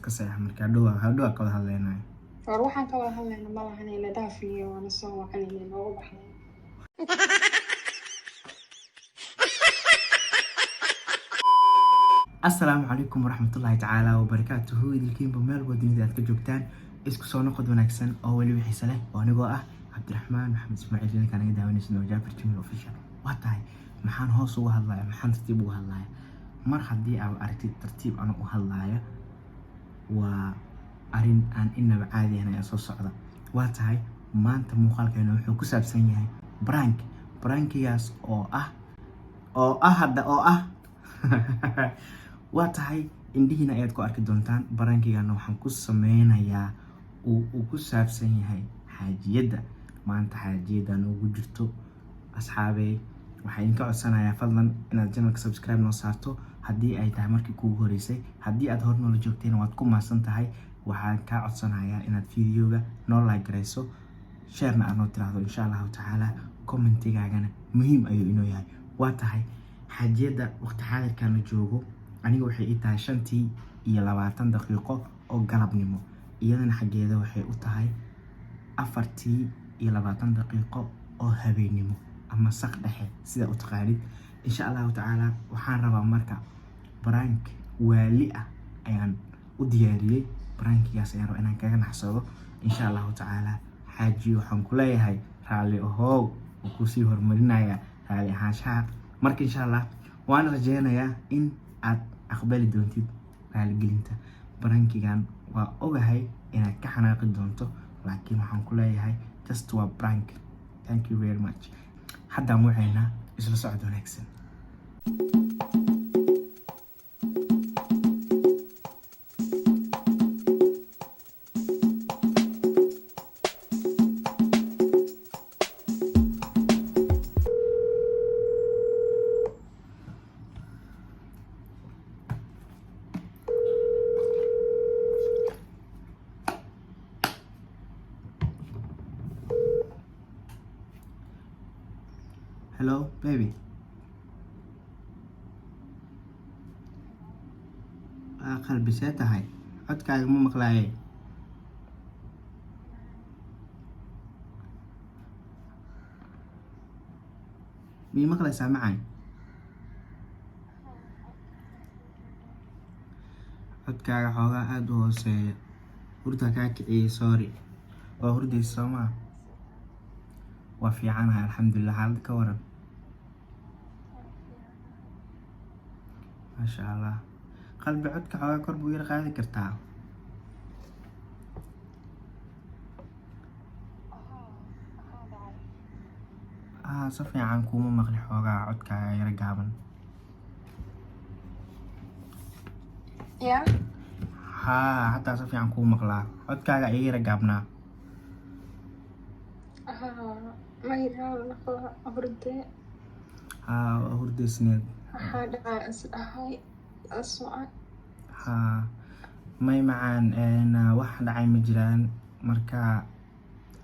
Iska seex marka, hadhow hadhow ka wada hadlaynaya. War waxaan ka wada hadlayna ma lahan, ila dhaafiyo, waana soo wacanaya noogu baxday. Asalaamu calaykum waraxmatullaahi tacaala wabarakaatuhu. Idilkiinba meel walba dunida aad ka joogtaan, isku soo noqod wanaagsan oo weliba xiise leh oo anigoo ah Cabdiraxmaan Maxamed Ismaaciil, ninkaan naga daawanaysa waa Jaafar Jamil Official. Waa tahay, maxaan hoos uga hadlaya? Maxaan tartiib uga hadlaya? Mar haddii aad aragtid tartiib anu u hadlaya, waa arrin aan inaba caadi ahayn ayaa soo socda. Waa tahay, maanta muuqaalkeena wuxuu ku saabsan yahay prank. Prankigaas oo ah hadda oo ah, waa tahay, indhihiina ayaad ku arki doontaan. Prankigana waxaan ku sameynayaa uu ku saabsan yahay xaajiyadda. Maanta xaajiyadda noogu jirto. Asxaabey, waxaa idinka codsanayaa fadlan inaad channelka subscribe noo saarto haddii ay tahay markii kuugu horeysay. Haddii aad hor noola joogtayna, waad ku mahadsan tahay. Waxaan kaa codsanayaa inaad videoga noo like garayso, sharena aad noo tiraahdo, insha Allahu tacaala. Commentigaagana muhiim ayuu inoo yahay. Waa tahay, xaajiyadda waqti xaadirkan la joogo aniga waxay ii tahay 5:20 oo galabnimo, iyadana xaggeeda waxay u tahay 4:20 oo habeennimo ama saq dhexe, sida u taqaanid. Insha Allahu tacaala, waxaan rabaa marka prank waali ah ayaan u diyaariyey. Prankigaas ayaan rabaa inaan kaga naxsado, insha Allahu tacaala. Xaaji, waxaan ku leeyahay raalli ahow oo kusii horumarinaya raalli ahaanshaha. Marka insha Allah waan rajeynayaa in aad aqbali doontid raaligelinta. Prankigan waa ogahay inaad ka xanaaqi doonto, laakiin waxaan ku leeyahay just waa prank. Thank you very much. Haddaan waxaynaa isla socod wanaagsan. Hello, baby. Waa qalbisee tahay? Codkaaga ma maqlaaye. Mii maqlaysaa, macaan? Codkaaga xoogaa aada u hooseeya. Hurdaa kaa kiciyey, sorry. Waa hurdaysa, soo maa? Waa fiicanahay, alxamdulilah. Xaalad ka waran? Maasha Allah. Qalbi, codka xoogaa kor buu yar qaadi kartaa. Ah, si fiican kuuma maqli, xoogaa codkaaga yara gaaban. Ya. Haa, hataa si fiican kuu maqlaa, codkaaga iga yara gaabnaa. Mayraal noqdo, hurde. Haa, waa hurdaysneed. Waxaa dhacaa is dhahay socod. Haa, may macaan, wax dhacay ma jiraan. Marka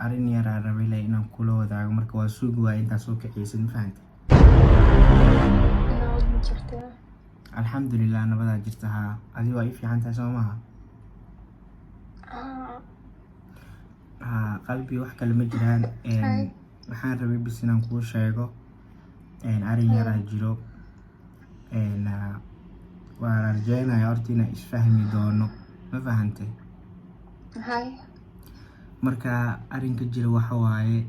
arrin yaraa rabay leh inaan kula wadaago, marka waa sugi waaya intaa soo kiciysid, ma fahantay? Nabad ma jirtaa? Alxamdulilah, nabadaa jirta. Haa, adi waa ii fiican tahay, soo maha? Haa. Haa qalbi, wax kale ma jiraan. Hay. Waxaan rabay bis inaan kuu sheego arrin yaraa jiro. Waan rajeynaya horta inaan isfahmi doono, ma fahantay? Hay. Marka arrinka jira waxa waaye,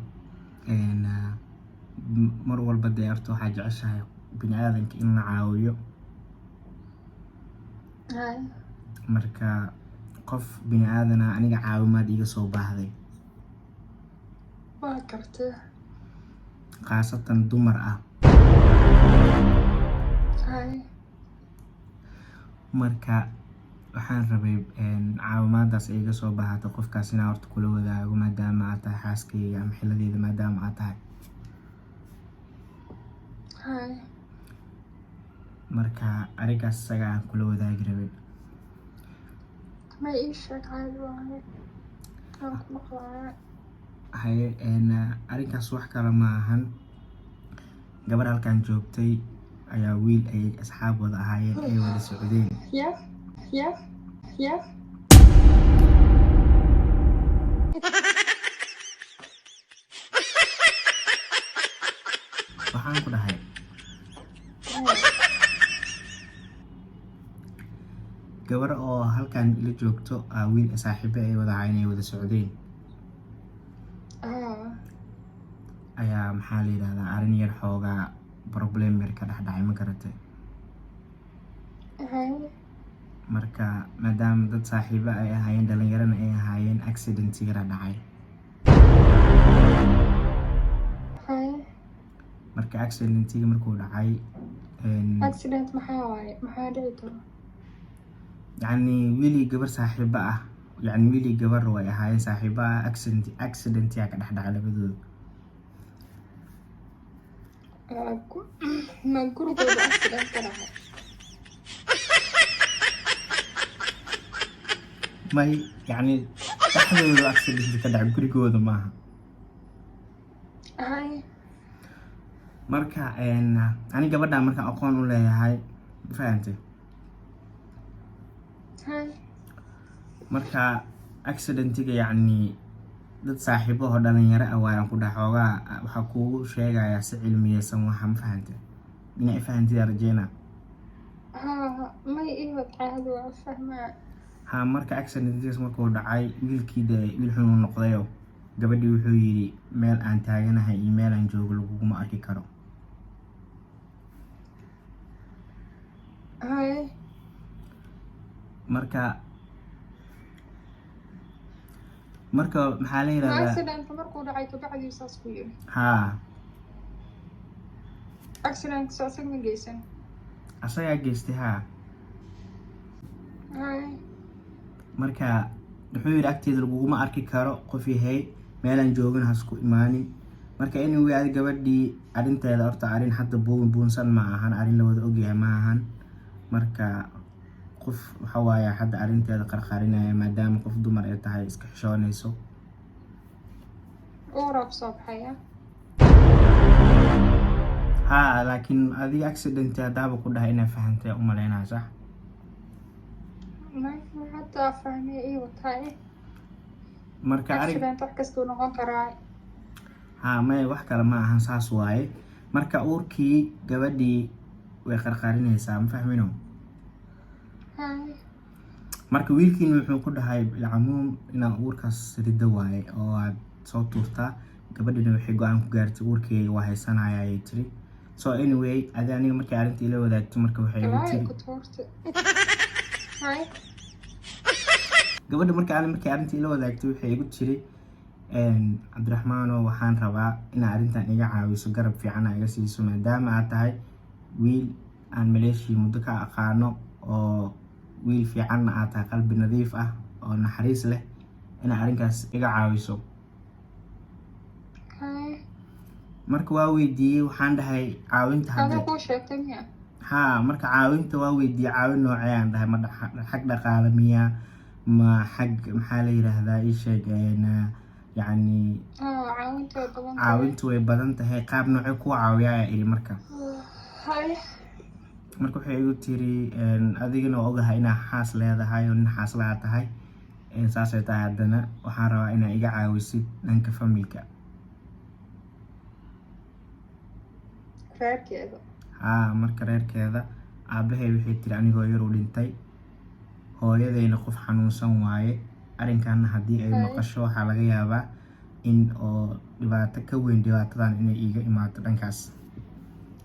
mar walba dee horta waxaa jeceshahay bini aadanka in la caawiyo. Hay. Marka qof bini aadana aniga caawimaad iga soo baahday. Waa gartay. Khaasatan dumar ah. Hay. Marka waxaan rabay caawimaadaas iga soo baahato qofkaas inaan horta kula wadaago, maadaama aad tahay xaaskayga ama xiladeeda maadaama aad tahay. Hay. Marka arrinkaas isaga aan kula wadaagi rabay. Ma ii sheeg, caadi waaye, waan ku maqlaaya. Haye, arrinkaas wax kale ma ahan. Gabar halkan joogtay ayaa wiil ay asxaab wada ahaayeen ay wada socdeen. Ya ya ya. Waxaan ku dhahay, gabar oo halkan ila joogto aa wiil saaxiibe ay wada inay wada socdeen ayaa, maxaa la yidhahdaa, arrin yar xoogaa problem yar ka dhex dhacay, ma garatay? Marka maadaama dad saaxiibo ay ahaayeen, dhalinyarana ay ahaayeen, accident yara dhacay. Marka accidentiga markuu dhacay Accident maxaa waaye? Maxaa dhici karo? Yacni wiilii gabar saaxiibo ah, yacni wiilii gabar way ahaayeen saaxiibo ah, accident yaa ka dhex dhacay labadooda. Ma gurigooda accident ka dhacay? May, yacni dhexdooda accident ka dhacay, gurigooda maaha. Marka ani gabadha marka aqoon u leeyahay, ma fahantay? Haye. Marka accidentiga, yacni dad saaxiibo oo dhalinyaro ah waayaan ku dhax. Xoogaa waxaa kuugu sheegayaa si cilmiyeysan waxa, ma fahantay? Inaa i fahantid rajeyna. Haa, may, iwad, caadi waa fahmaa. Ha, marka accidentigaas markuu dhacay, wiilkii dee wiil xun uu noqdayo, gabadhii wuxuu yidhi meel aan taaganahay iyo meel aan joogo laguguma arki karo. Marka maxaa la Ma yidhahdaa? Accidentka markuu dhacay kabacdii saas ku yiri? Haa. Accidentka soo asaga ma geysan? Asagaa geystay, haa. Marka wuxuu yidhi agteeda laguguma arki karo, qof yahay meelaan joogin hasku imaanin. Marka anyway, adi gabadhii arrinteeda horta arrin hadda buun buunsan ma ahan, arrin la wada ogyahay ma ahan. Marka qof waxa waaye hadda arrinteeda qarqarinaya, maadaama qof dumar ay tahay, iska xishoonayso. Uuraa kusoo baxaya. Haa, laakiin adiga accident haddaaba ku dhahay inaa fahantay umaleynaya, sax? May, hadda fahmay, ii wataay. Marka arrin Accident wax kastuu noqon karaa. Haa, maya, wax kale ma ahan, saas waaye. Marka uurkii gabadhii way qarqarinaysaa, ma fahmino? Haye. Marka wiilkiina wuxuu ku dhahay bilcamuum inaa uurkaas riddo waaye oo aad soo tuurtaa. Gabadhina waxay go-aan ku gaartay uurkeyga waa haysanaya ayay tiri. So anyway, adi aniga markay arrinta ila wadaagto, marka waxay igu Walaahi tiri ku tuurtay. Haye. Gabadha marka ani markay arrinta ila wadaagtay, waxay igu tiri, "Cabdiraxmaano, waxaan rabaa inaa arrintan iga caawiso, garab fiican aa iga siiso, maadaama aad tahay wiil aan Maleeshiya muddo ka aqaano oo wiil fiicanna aad tahay, qalbi nadiif ah oo naxariis leh, inaa arrinkaas iga caawiso." Marka waa weydiiyey, waxaan dhahay caawinta Adoo hadde kuu sheegtay miya? Haa, marka caawinta waa weydiiyey, caawin noocee aan dhahay, ma xag dhaqaale miya, ma xag, maxaa la yiraahdaa, ii sheeg, yacni Haa, caawinta way badan tahay. Caawintu way badan tahay, qaab noocee kuu caawiyaa ayaa iri marka. Marka waxay igu tiri, adigana waa ogahay inaa xaas leedahay oo nin xaaslaa tahay, saasay tahay haddana waxaan rabaa inaa iga caawisid dhanka familka. Reerkeeda. Haa, marka reerkeeda aabahay waxay tiri anigoo yar uu dhintay, hooyadayna qof xanuunsan waaye, arrinkaana haddii ay maqasho waxaa laga yaabaa in oo dhibaato ka weyn dhibaatadan inay iiga imaato dhankaas.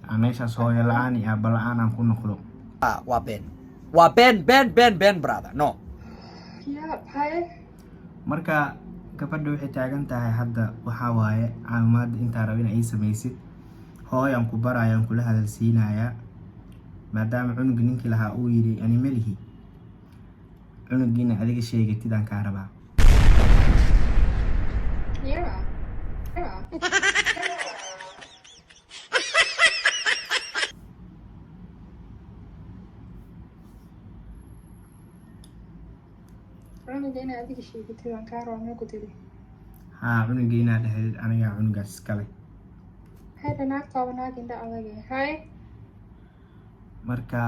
Aa, meeshaas hooyo la-aan iyo aabba la-aan aan ku noqdo. Waa been, waa been, been, been, been, brother, no. Yaa, haye. Marka gabadha waxay taagan tahay hadda waxaa waaye caawimaadda intaa raba in ay samaysid, hooyaan ku barayaan, kula hadalsiinayaa, maadaama cunuga ninkii lahaa uu yidhi ani melihi, cunugiina adiga sheegatid aan kaa rabaa. Yeah. Cunuga inaa adiga sheegatid aan kaa rabaa, mee ku tiri? Haa, cunugii inaa dhahdid anigaa cunugaas iskale. Hada naagtaaba naag indha adag eh. Haye. Marka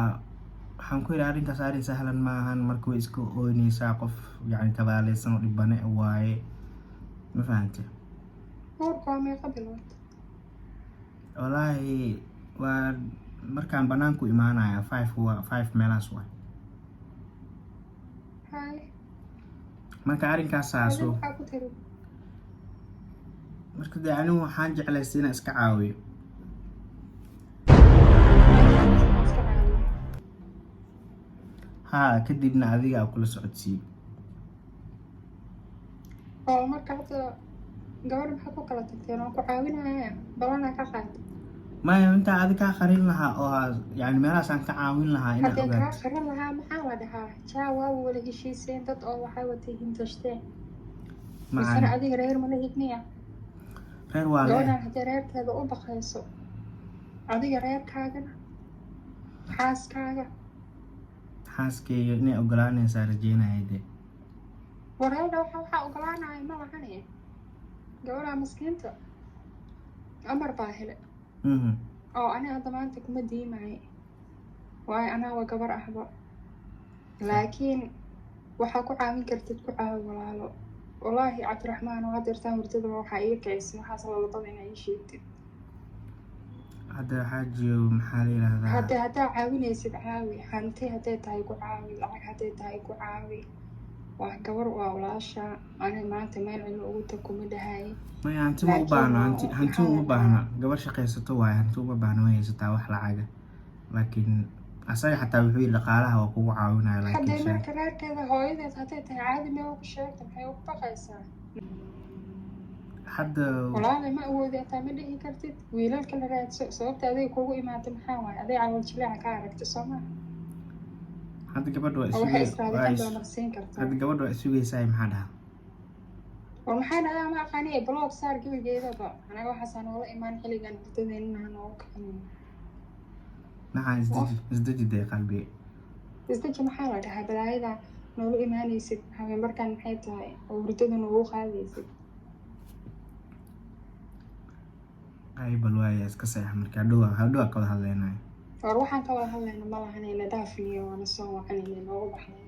waxaan ku yidhi arrinkaas arrin sahlan ma ahan. Marka way iska ooynaysaa, qof yacni tabaaleysan oo dhibane waaye. Ma fahantay? Uurka waa meeqa bilood? Wallaahi waa markaan banaanku imaanaya 5, waa 5 meelahaas waay. Hay. Marka arrinkaasaa Adi soo maxaa ku tiri? Marka dee anigu waxaan jeclaystay inaan iska caawiyo. Iska caawiyo? Haa, kadibna adiga aa kula socodsiiyo. Oo marka hadda gabadha maxaa ku kala tagteen? Waan ku caawinaya, balanaa ka qaad. Maya, intaa adi kaa qarin lahaa oo yani meelahaas aan ka caawin lahaa inaad Haddeen kaa ogaato. qarin lahaa, maxaa la dhahaa? Jaa, waa wada heshiiseen, dad oo waxaa watay hintashteen misena. Macaan. Adiga reer mala hidniya? Reer waa le. Gabadhan haddii reerkeeda u baqayso, adiga reerkaagana, xaaskaaga? Xaaskeyga inay ogolaanaysaa rajeynaya dee. Wareedha, waxaa ogolaanaya ma lahane. Gabadha maskiinta amar baa hele. Oo ani hadda maanta kuma diimayo, waayo anaa waa gabar ahba, laakiin waxaa ku caawin kartid ku caawi, walaalo. Wallaahi Cabdiraxmaan, oo haddeertaan hurdada waxaa iga kicisay waxaas lalabada inaa ii sheegtid. Hadda xaajiyo, maxaa la yidhahdaa? Haddaa caawinaysid, caawi. Hanti hadday tahay ku caawi, lacag hadday tahay ku caawi. Waa gabar, waa walaasha. Ani maanta meel cilmi ugu tag kuma dhahay. Maya, hanti ma u Laakiin baahna. Hanti hanti uma maxaa la baahna. Gabar shaqaysato waaye, hanti uma baahna, way haysataa wax lacaga. Laakiin asaga xataa wuxuu yidhi dhaqaalaha waa kugu caawinaya, laakiin Hadday marka reerkeeda, hooyadeed hadday tahay, caadi mee ugu sheegta? Maxay ugu baqaysaa? Hadda Walaali, ma awoodi hataa ma dhihi kartid. Wiilalka la raadso. Sababta adiga kugu imaatay maxaa waaye? Aday calool jileeca ka aragta, soo maa? Hadda gabadha waa Oo waxay isugay israadi waa kan baa marsiin kartaa. Hadda gabadha waa isugaysaa, maxaa dhaha? War maxaa dhadaa? Ma aqaaniye, block saar gebigeedaba. Anaga waxaasaa noola imaan xilligan hurdadeenna ha noogu kicinin. Maxaa? Isdeji, isdeji dee, qalbiga. Isdeji maxaa la dhahaa? Balaayada noola imaanaysid habeen markaan maxay tahay oo hurdada noogu qaadaysid? Ay, bal waaya, iska seex. Marka hadhow ka wada hadlaynayo. War waxaan ka wada hadlayna ma lahanayna. Dhaafniyo, waana soo wacanayna, noogu baxday.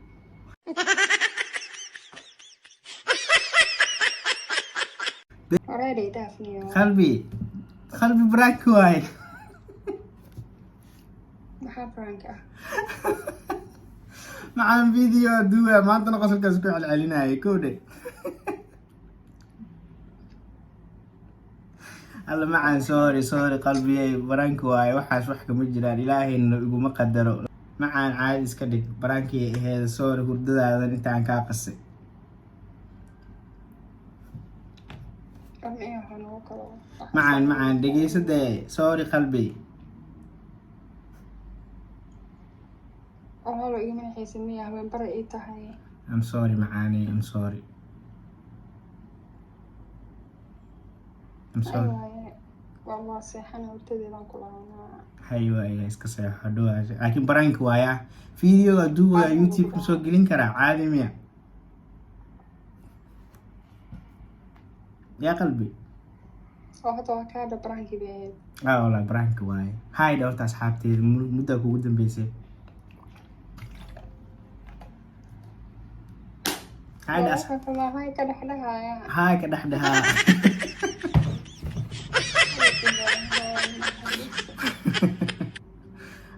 Wareeray, dhaafniyo. Qalbi, qalbi, prank waaye. Maxaa prank ah? Macaan, video duwa maantana qosolkaas ku celcelinayay kowdhe. Alla macaan, sorry, sorry qalbiyey, prank waaye. Waxaas wax kama jiraan, ilaahayna iguma qadaro. Macaan, caadi iska dhig, prank-ii aheeda. Sorry hurdadaadan intaan kaa qasay. Dhamee waxaa noogu kalo. Macaan, macaan, dhegeyso dee. Sorry qalbi. Walaalo, igama naxaysid miya? Habeen bara ii tahay. I'm sorry macaani, I'm sorry, I'm Ay sorry. Waaye waa seexana, hurdadeedaan ku laabanaa. Hay waaya, iska seexo hadhow, laakiin prank waaya. Videoga duuga YouTube kusoo gelin karaa, caadi miya yaa qalbi? Oo hadda waa kaa dha, prank-ii bay ahayd. Ah, walaa prank waaye. Hay dhowrta asxaabteeda, muddaa kugu dambeysay. Hay dha. Hay ka dhexdhahaya. Hay ka dhex dhahaa.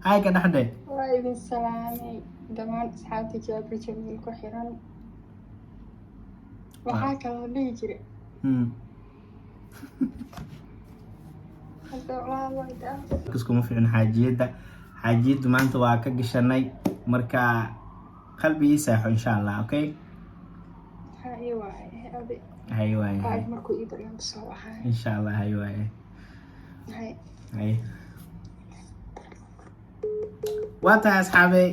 Hay ka dhex dheh. Waa idin salaamay dhammaan asxaabta Jaabir Jamiil ku xiran. Waxaa kaloo dhihi jiray hadda walaalo dhaaf. Iskuma fiicno xaajiyadda. Xaajiyaddu maanta waa ka gashanay. Marka qalbi ii seexo, insha Allah, okay? Ha ii waaye adi. Hay waaye. Qaad markuu ii baryaan soo waxay. Insha Allah, hay waaye. Hay. Hay, waa tahay asxaabey,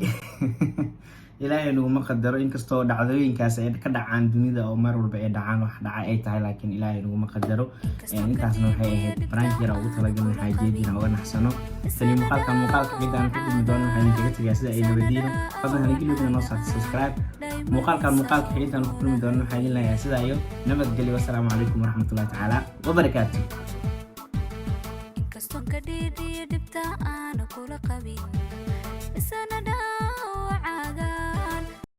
Ilaahay naguma qadaro. Inkastoo dhacdooyinkaas ay ka dhacaan dunida oo mar walba ay dhacaan, wax dhaca ay tahay, laakiin Ilaahay naguma qadaro. Intaasna waxay ahayd prank yar oo ugu talagalnay xaajiyadiina uga naxsano. Tani muuqaalka muuqaalka xigaan ku kulmi doono, waxaan idinkaga tegayaa sida ay nabadiino. Fadlan hana noo saarta subscribe. Muuqaalkan muuqaalka xigintaan ku kulmi doono, waxaan idin leeyahay sidaa iyo nabadgelyo. Wasalaamu calaykum waraxmatullahi tacaala wabarakaatu. Inkastoon ka dhiidhiyo dhibta aana kula qabin isana.